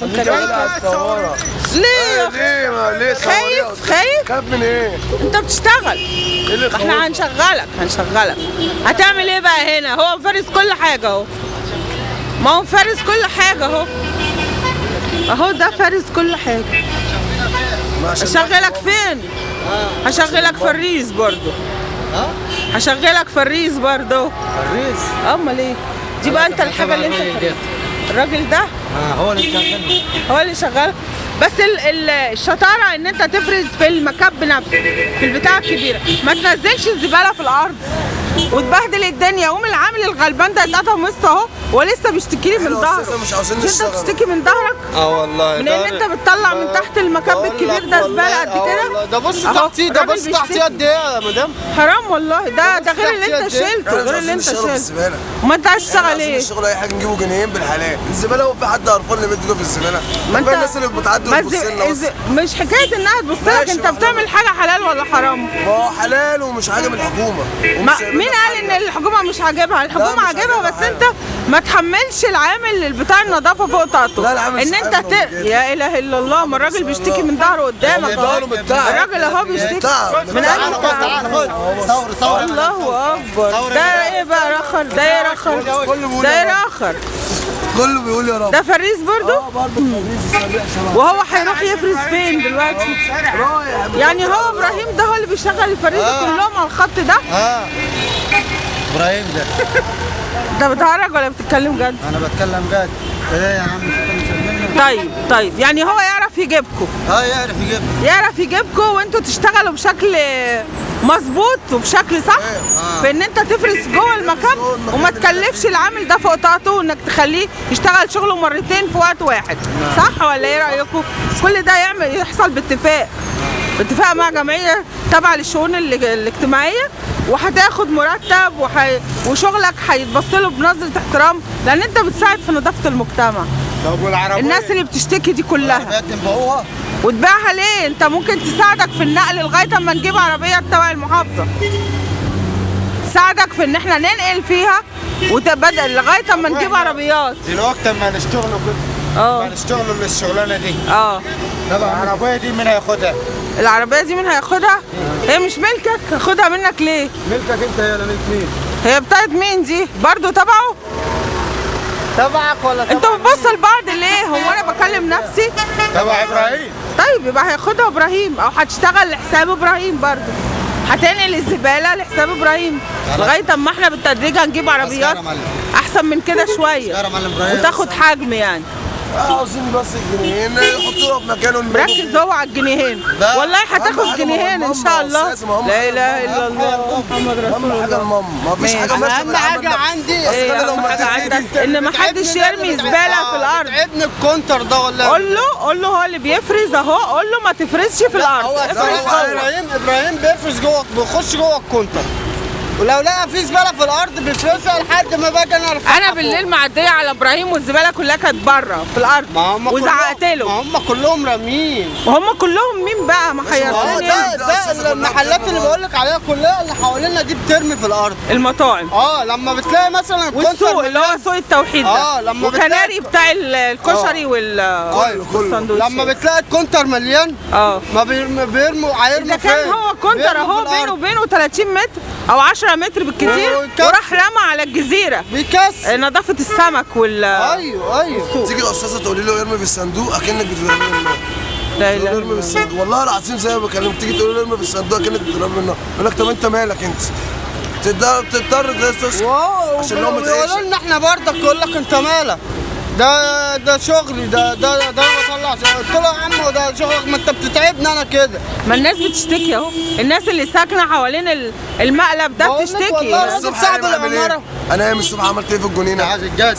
انت جاي ليه؟ ليه ليه؟ خايف؟ خايف؟ خايف من ايه؟ انت بتشتغل. احنا هنشغلك هنشغلك. هتعمل ايه بقى هنا؟ هو مفرز كل حاجة اهو. ما هو مفرز كل حاجة اهو. اهو ده فارز كل حاجة. هشغلك فين؟ هشغلك فريز برضو. هشغلك فريز برضو. فريز؟ امال ايه؟ دي بقى انت الحاجة اللي انت الراجل ده؟ هو اللي شغال. هو اللي شغال. بس الشطارة ان انت تفرز في المكب نفسه، في البتاعه الكبيرة، ما تنزلش الزبالة في الارض وتبهدل الدنيا. قوم العامل الغلبان ده اتقطم وسط اهو ولسه بيشتكي لي من ظهره. مش عاوزين انت نشتغل. بتشتكي من ظهرك؟ اه والله. من ان انت بتطلع من تحت المكب الكبير ده زبالة قد كده؟ ده بص تحتيه، ده بص تحتيه قد ايه يا مدام؟ حرام والله. ده غير اللي انت شلته، غير اللي انت شلته. ما انت عايز تشتغل ايه؟ نشتغل اي حاجة نجيبه جنيهين بالحلال. الزبالة هو في حد قرفان اللي بيديله في الزبالة؟ ما انت الناس اللي بتعدي وتبص لنا. مش حكاية انها تبص لك، انت بتعمل حاجة حلال ولا حرام؟ ما هو حلال ومش عاجب الحكومة. مين قال ان الحكومة مش عاجبها؟ الحكومة عاجبها، بس انت ما تحملش العامل بتاع النظافة فوق طاقته. لا العامل ان انت يا اله الا الله، ما الراجل بيشتكي من ظهره قدامك. الراجل اهو بيشتكي من قلبه. صور صور. الله اكبر. ده ايه بقى رخر؟ ده ايه رخر؟ ده ايه رخر؟ كله بيقول يا رب. ده فريز برضو؟ اه برضه فريز. وهو هيروح يفرز فين دلوقتي؟ يعني هو ابراهيم ده هو اللي بيشغل الفريز كلهم على الخط ده؟ اه ابراهيم ده. انت بتهرج ولا بتتكلم جد؟ انا بتكلم جد. ايه يا عم انت؟ طيب طيب، يعني هو يعرف يجيبكم؟ اه يعرف يجيبكم. يعرف يجيبكم وانتوا تشتغلوا بشكل مظبوط وبشكل صح. في ان انت تفرز جوه المكان وما تكلفش العامل ده فوق طاقته، وانك تخليه يشتغل شغله مرتين في وقت واحد. صح ولا ايه رايكم؟ كل ده يعمل يحصل باتفاق، باتفاق مع جمعية تابعه للشؤون الاجتماعية، وهتاخد مرتب وشغلك هيتبص له بنظره احترام، لان انت بتساعد في نظافة المجتمع. طب والعربية؟ الناس اللي بتشتكي دي كلها العربيات تبيعوها؟ وتبيعها ليه؟ انت ممكن تساعدك في النقل لغاية اما نجيب عربية تبع المحافظة. تساعدك في ان احنا ننقل فيها وتبدل لغاية اما نجيب عربيات. دلوقتي اما نشتغلوا كده، ما نشتغلوا للشغلانه دي. طب العربية دي مين هياخدها؟ العربية دي مين هياخدها؟ هي مش ملكك، هاخدها منك ليه؟ ملكك انت هي ولا ملك مين؟ هي بتاعت مين دي؟ برضه تبعه؟ تبعك ولا تبع؟ انتوا بتبصوا لبعض ليه؟ هو انا بكلم نفسي؟ تبع ابراهيم. طيب يبقى هياخدها ابراهيم، او هتشتغل لحساب ابراهيم برضه. هتنقل الزبالة لحساب ابراهيم لغاية اما احنا بالتدريج هنجيب عربيات احسن من كده شوية وتاخد حجم يعني. عاوزين بس الجنيهين يحطوها في مكانه. مركز هو على الجنيهين. والله هتاخد جنيهين ان شاء الله. لا اله الا الله محمد رسول الله. اهم حاجة الماما، ما فيش حاجة ماشية. اهم حاجة عندي ايه؟ اهم حاجة عندك ان ما حدش يرمي زبالة في الارض. تعبني الكونتر ده والله. قول له، قول له هو اللي بيفرز اهو، قول له ما تفرزش في الارض. هو ابراهيم بيفرز جوه، بيخش جوه الكونتر، ولو لقى في زبالة في الارض بيفرزها لحد ما باجي انا ارفعها. انا بالليل معدية على ابراهيم والزباله كلها كانت بره في الارض وزعقت له. ما هم كلهم راميين. وهم كلهم مين بقى؟ ما حيرتني. ده المحلات اللي بقول لك عليها كلها اللي حوالينا دي بترمي في الارض. المطاعم. لما بتلاقي مثلا والسوق اللي هو سوق التوحيد ده. لما وكناري بتاع الكشري والسندوتشات. لما بتلاقي الكونتر مليان ما بيرموا. هيرموا فين؟ اذا كان هو كونتر اهو بينه وبينه 30 متر او 10 متر بالكتير، وراح رمى على الجزيرة. بيكسر نظافة السمك وال ايوه. تيجي الاستاذة تقولي له ارمي في الصندوق اكنك بتضربيه بالنار. لا لا ارمي في الصندوق والله العظيم زي ما بكلمك، تيجي تقول له ارمي في الصندوق اكنك بتضربيه بالنار، يقول لك طب انت مالك انت؟ تضطر تسكت عشان لو ما يقولوا لنا احنا برضك، يقول لك انت مالك؟ ده شغلي، ده ده ده ما بطلعش. قلت له يا عم ده شغلك، ما انت بتتعبني انا كده. ما الناس بتشتكي اهو، الناس اللي ساكنة حوالين المقلب ده بتشتكي. والله الراجل صاحب العمارة. انا قايم الصبح عملت ايه في الجنينة؟ عايز الجد.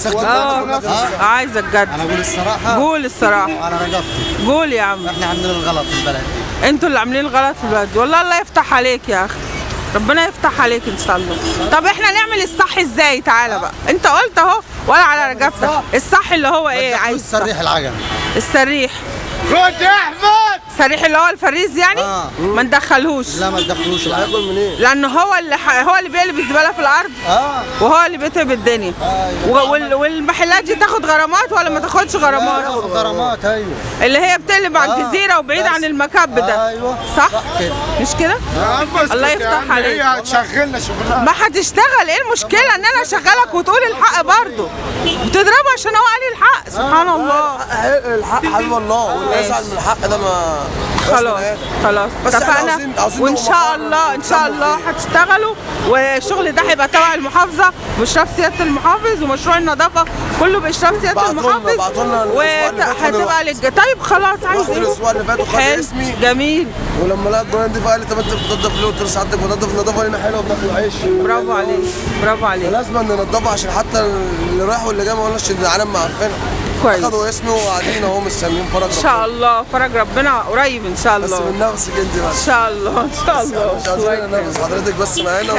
عايز الجد. انا اقول الصراحة. قول الصراحة. على رقبتي. قول يا عم. احنا عاملين الغلط في البلد دي. انتوا اللي عاملين الغلط في البلد دي. والله الله يفتح عليك يا اخي، ربنا يفتح عليك ان شاء الله. طب احنا نعمل الصح ازاي؟ تعالى بقى، انت قلت اهو ولا على رقبتك. الصح اللي هو ايه؟ عايز السريح العجل. السريح. خد يا احمد. سريح اللي هو الفريز يعني؟ ما ندخلهوش. لا ما تدخلوش العامل. هياكل منين؟ لان هو اللي هو اللي بيقلب الزبالة في الارض. وهو اللي بيتعب الدنيا. والمحلات دي تاخد غرامات ولا ما تاخدش غرامات؟ تاخد غرامات. ايوه اللي هي بتقلب على الجزيرة وبعيد عن المكب ده. ايوه صح؟ صح كده. مش كده؟ الله يفتح عليك. هي هتشغلنا شغلها. ما هتشتغل، ايه المشكلة ان انا اشغلك وتقول الحق برضه؟ بتضربه عشان هو قال الحق. سبحان الله. الحق حبيب الله، واللي يزعل من الحق ده ما خلاص خلاص اتفقنا، وان شاء الله ان شاء الله هتشتغلوا، والشغل ده هيبقى تبع المحافظة باشراف سيادة المحافظ، ومشروع النظافة كله باشراف سيادة المحافظ. وهتبقى طيب خلاص. عايز ايه؟ الاسبوع اللي فات وخد اسمي. جميل. ولما لقى الجولان دي فقال لي طب انت بتنضف ليه؟ قلت له سعادتك بنضف النظافة هنا حلوة وبناكل عيش. برافو عليك، برافو عليك. لازم ننضفها عشان حتى اللي رايح واللي جاي ما يقولناش ان العالم معفنه. كويس. اخدوا اسمي وقاعدين اهو مستنيين فرج ربنا. ان شاء الله فرج ربنا قريب ان شاء الله. بس من نفسك انت بس. ان شاء الله ان شاء الله. مش عايزين ننافس حضرتك بس معانا.